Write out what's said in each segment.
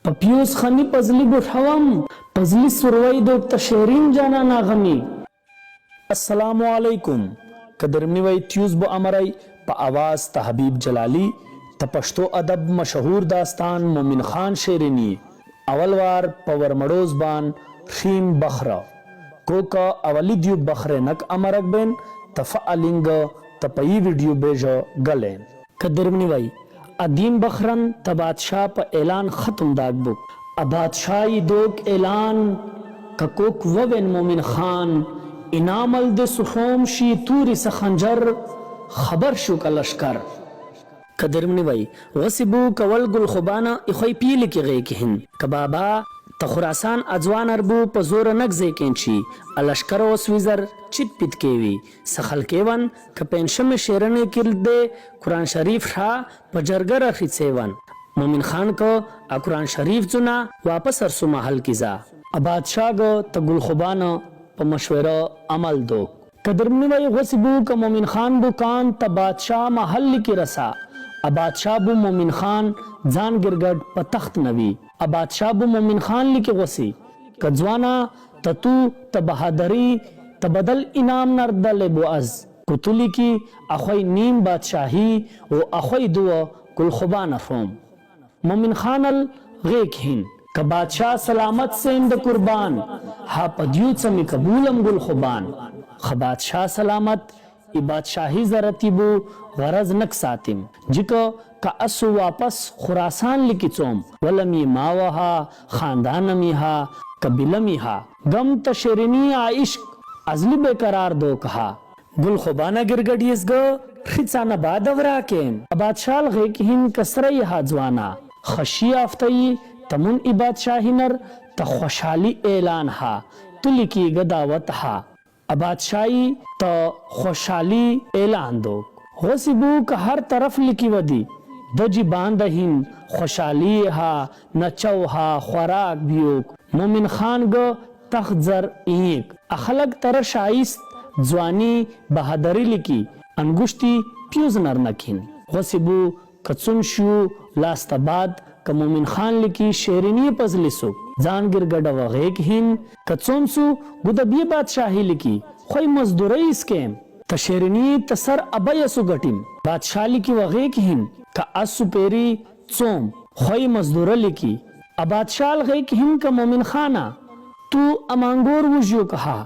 په پیوز خنی پزلی بوټوم پزلی سروی دوک ته شیرین جانانا غمی. السلام علیکم قدرمنی وای تیوز بو امرای په اواز ته حبیب جلالی ته پښتو ادب مشهور داستان مومن خان شیرینی اول وار په ورمړو زبان خیم بخره کوکه اولی دیو بخره نک امرک بین ته فعلینګ ته په یی ویډیو بیژه ګلین. قدرمنی وای ادیم بخرن ته بادشاه په اعلان ختم داک بوک. ابادشاه یی دوک اعلان که کوک ووین مومن خان انامل د سوښوم شی توری سه خنجر خبر شو که لښکر. قدرمنی وای غوسی بو کول ګل خوبانه اخوی پیلی کی غیکی هن که بابا ته خراسان اځوان اربو په زوره نک زیکین چی الشکر اوسویزر چیت پیت کیوی سخل کیون که پنشمې شیرنې کې دی قرآن شریف ښا په جرګه رخی څیون مومن خان که ا قرآن شریف ځونه واپس ارسو محل کی ځا. ابادشاه ګه ته ګل خوبانه په مشوره عمل دوک. قدرمنی وای غوسی بو که مومن خان بو کان ته بادشاه محل کی رسا ابادشاه بو مومن خان ځان ګرګډ په تخت نوی ابادشاه بو مومن خان لکی غوسی که ځوانه ته تو ته بهادری ته بدل انعام نر دلی بو از کوتلی کی اخوی نیم بادشاهی او اخوی دوه ګل خوبانه ښوم مومن خان ال غیږ هین. که بادشاه سلامت سیم د قربان ها په دیو څه می قبولم ګل خوبان خه بادشاه سلامت ای بادشاهی زرتی بو غرض نک ساتیم جکه که اسو واپس خراسان لکی څوم ولم یی ماوه ها خاندانم یی ها قبیلم یی ها ګم ته شیرینی ا عشق ازلی بیقرار دوک ها ګل خوبانه ګرګډ یزګه خیڅانه باد وراکیم ابادشال غیک هین کسره یی ها ځوانه خشی یافته یی تمون ای بادشاهی نر ته خوشحالی اعلان ها تو لکیګه دعوت ها ابادشاهی ته خوشحالی اعلان دوک غوسی بو که هر طرف لکی ودی دجی بانده هین خوشحالی یی ها نچو ها خوراک بیوک مومن خان ګه تخت زر ایک اخلک تر شایست ځوانی بهادری لکی انګشتی پیوز نر نکین غوسی بو که څون شیو لاس ته باد که مومن خان لکی شیرینی پزلی سوک ځان ګرګډه وغیږ هین که څون سو ګوده بی بادشاهی لکی خوی مزدوری اسکیم ته شیرینی ته سر ابیه سو ګټیم بادشاه لکی وغیږ هین که اس سو پیری څوم خوی مزدوره لکی ابادشاه الغیږ هین که مومن خانه تو امانګور وژیو که ها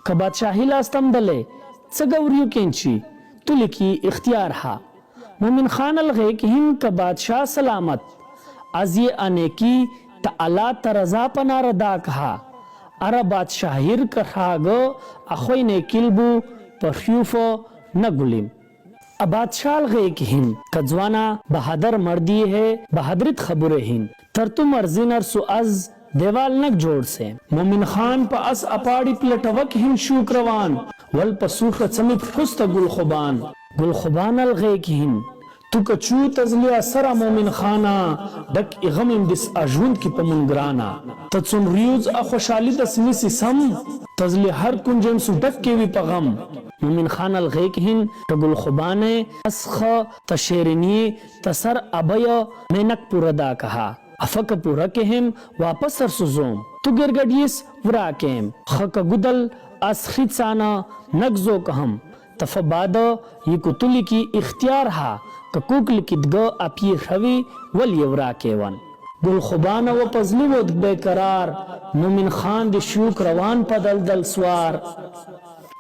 که بادشاهی لاستم دلی څه ګوریو کین چی تو لکی اختیار ها مومن خان الغیک هند که بادشاه سلامت از یې انیکی ته الله ته رضا په ناره داک ها اره بادشاهیر که ښاګه اخوی نیکیل بو په ښیوفه نه ګلیم ابادشاه الغیک هند که ځوانه بهادر مرد یې هی بهادریت خبره هند تر تو مرضی نر سو از دیوال نک جوړ سه. مومن خان په اس اپاړي پلټوک هند شوک روان ول په سوخه څمی پښوسته ګل خوبان. ګل خوبان الغیک هند تو که چو تزلی اسره مومن خانه ډک ای غم ام دس اژوند کی په مونږ ګرانه ته څون ریوز ا خوشحالی دس نیسی سم تزلی هر کنج ام سو ډک کیوی په غم. مومن خان الغیک هند که ګل خوبانه اس خه ته شیرینی ته سر ابیه مینک پوره دا کها. افکه پوره کهم واپس ارسو زوم تو ګرګډ یس ورا کیم خکه ګدل اس خیڅانه نګزو کهم تفه باده یی کوتلی کی اختیار ها که کوکلی کی دګه اپیی ښوی ول یی ورا کیون. ګل خوبانه و پزلی ود بیقرار مومن خان دی شوک روان په دلدل سوار.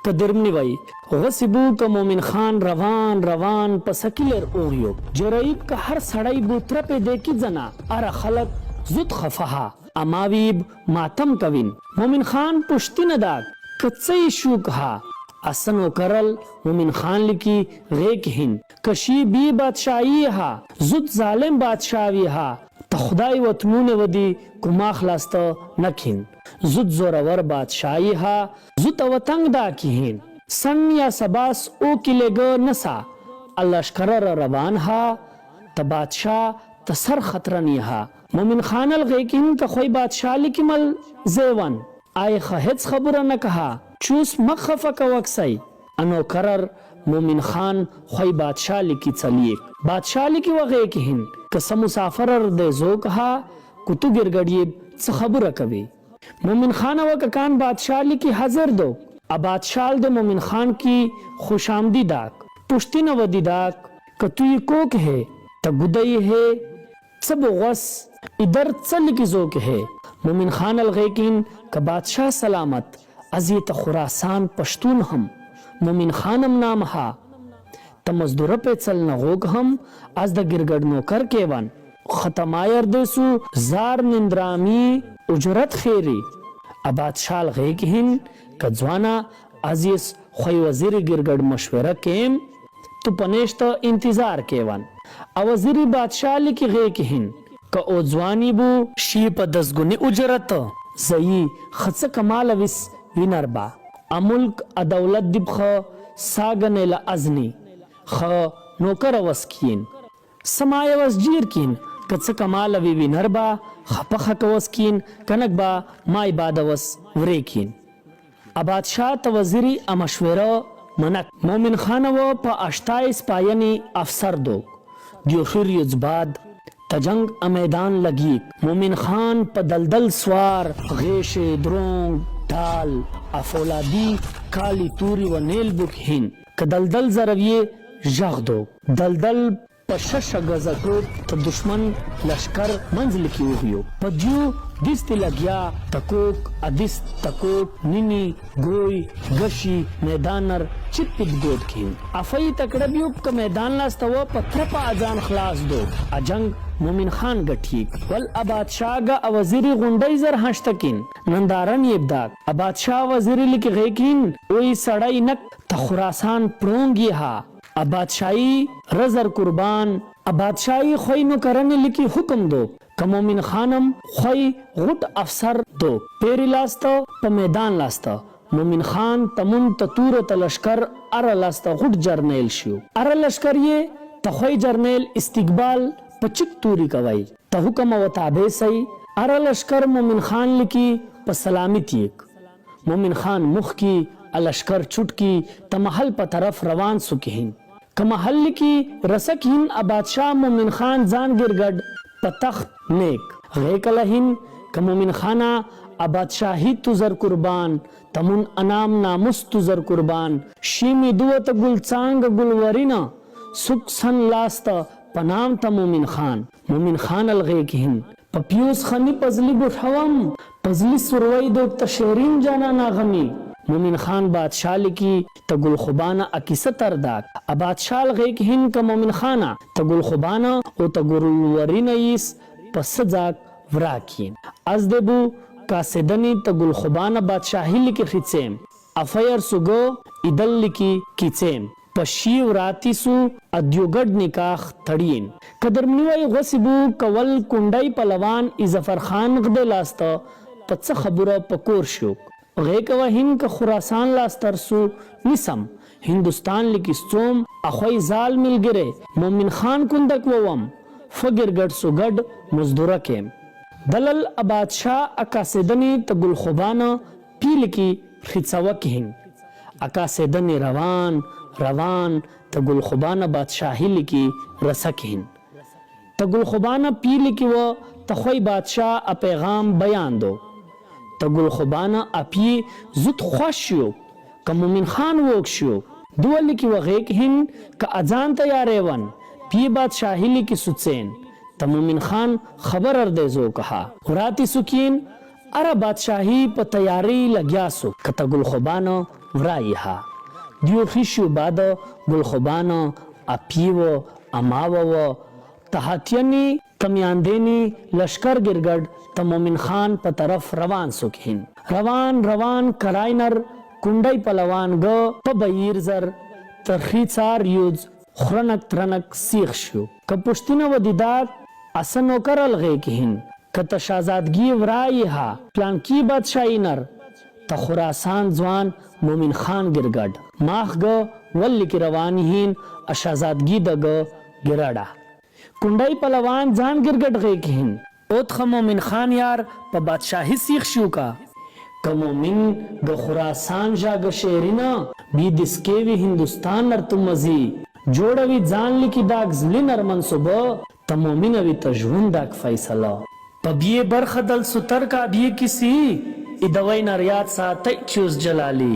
که درمنی وای غوسی بو که مومن خان روان روان په سکیلر اوغیوک جرایب که هر سړی بو ترپی دیکی ځنه اره خلک زود خفه ها اماویب ماتم کوین مومن خان پوشتینه داک که څه یی شوک ها اسه نوکرل مومن خان لکی غیک هین که شی بی بادشاهی ها زود ظالم بادشاه وی ها ته خدای وطنونه ودی کوما خلاصته نکین زود زورور بادشاه یی ها زه ته وتنګ دا کهین سن یا سباس او کی لګه نسا الشکرر روان ها ته بادشاه ته سر خطرنی ها مومن خان الغیکین که خوی بادشاه لکی مل زیون آی خه هیڅ خبره نه کها چوس مخ خفه کوکسی انو کرر مومن خان خوی بادشاه لکی څلیک بادشاه لکی وغیکهین که سه مسافرر دی زوک ها. کو تو ګرګډ یې څه خبره کوي. مومن خان و ککان بادشاه لکی حاضر دو ا بادشال د مومن خان کی خوشامدی داک پوښتنه ودی داک که تو یې کوک هې ته ګوده یې هې څه بغوس ادر څه لکی زوک هې. مومن خان الغیکین که بادشاه سلامت از یې ته خراسان پښتون هم مومن خانم نام ها ته مزدوره پیڅل نغوک هم از د ګرګډ نوکر کیون ختمایر دی سو زار نندرامی اجرت خیری ا بادشال غیږ هین که ځوانه از یس خوی وزیر ګرګډ مشوره کیم تو پنیشته انتظار کیون ا وزیری بادشاه لکی غیږ هین که او ځوانی بو شی په دسګونی اجرت زیی خڅه کماله ویس وینر با ا ملک ا دولت دی بخه ساګنې له ازنی خه نوکره وس کین سمایه وس جیر کین که څه کماله وی وینر با خپه خکه وس کین کنک با مای باده وس وری کین ا بادشاه ته وزیری ا مشوره منک. مومن خان و په اشتایس پاینی افسر دوک دیوخیر یوځباد ته جنګ ا میدان لګیک مومن خان په دلدل سوار غیشې درونګ ډال ا فولادی کالی توری و نیل بوک هین که دلدل زرویې ژغ دوک دلدل په ششه ګزه ټوپ ته دښمن لښکر منځ لکي وغيو په ديو ديستي لګيا تکوک اديست تکوک نيني ګوی ګشي ميدان نر چت پت ګود کين افي تکړه بيوب که ميدان لاسته و په ترپه اځان خلاص دو اجنګ مومن خان ګټيک ول ابادشاه ګه اوزيري غونډۍ زر هشته کين نندارن يبداک ابادشاه وزيري لکي غيکين اوي سړی نک ته خراسان پړونګ يها ا بادشاهي رزر قربان ا بادشاهي خوي نوکرنې لکي حکم دو که مومن خانم خوي غوټ افسر دو پيري لاسته په ميدان لاسته مومن خان تمون ته توره ته لشکر اره لاسته غوټ جرنيل شيو اره لشکر يې ته خوي جرنيل استقبال په چک توري کوي ته حکم و تابع سي اره لشکر مومن خان لکي په سلامي تيک مومن خان مخکی ا لشکر چټکی ته محل په طرف روان سو کهین که محل لکی رسه کهین ا بادشاه مومن خان ځان ګرګډ په تخت نیک غیکله هین که مومن خانه ا بادشاهی تو زر قربان تمون انام ناموس تو زر قربان شیمی دوه ته ګل څانګه ګل ورینه سوک سن لاسته په نام ته مومن خان مومن خان الغیک هین په پیوس خنی پزلی بوټوم پزلی سروی دوک ته شیرین جانانا غمی مومن خان بادشاه لکی ته ګل خوبانه اکیسه تر داک ا بادشاه الغیک هین که مومن خانه ته ګل خوبانه او ته ګل ورینه ییس په څه ځاک وراکین از دی بو کاسدنی ته ګل خوبانه بادشاهی لکی خیڅیم افیر سوګه ایدل لکی کیڅیم په شیو راتی سو ادیوګډ نکاح تړین قدرمنیوی غوسی بو کول کونډی پلوان ای ظفر خان غدی لاسته په څه خبره په کور شیوک غیکه وهین که خراسان لاستر سو نیسم هندوستان لکی ستوم اخوی زال ملګری مومن خان کندک ووم فګر ګډ سو ګډ مزدوره کیم دلل ابادشاه اکاسیدنی ته ګل خوبانه پیل کی خیڅوه کهین اکا سیدنی روان روان ته ګل خوبانه بادشاهی لکی رسه کهین ته ګل خوبانه پیل کی و ته خوی بادشاه ا پیغام بیان دو ته ګل خوبانه اپی زود خوش شیو که مومن خان ووک شیو دوه لکی و غیک هین که اځان تیاری ون پی بادشاهی لکی سوڅین ته مومن خان خبر ار دی زو کها وراتی سوکین اره بادشاهی په تیاری لګیا سو که ته ګل خوبانه ورایی ها دیو خیشیو بعد ګل خوبانه اپی و اماوه و تهاتینی ته میاندینی لشکر ګرګډ ته مومن خان په طرف روان سو کهین روان روان کراینر کونډی پلوان ګه په بیر زر ترخی څار یوځ خرنک ترنک سیخ شیو که پښتینه و دیداک اسه نوکر الغی کهین که ته شهزادګی ورایی ها پلانکی بادشاهی نر ته خراسان ځوان مومن خان ګرګډ ماخ ګه ول لکی روان هین ا شهزادګی د ګه ګرړه کونډی پلوان ځان ګرګډ غیک هین اوتخه مومن خان یار په بادشاهی سیخ شیو که که مومن ګه خراسان ژا ګه شیرینه بی دسکې وی هندوستان نر تو مزی جوړه وی ځان لکی داک زلی نر منصوبه ته مومنه وی ته ژوند داک فیصله. په بیې برخه دل ستر کا بیې کسی ادوی نریاد ساتئ چیوز جلالی.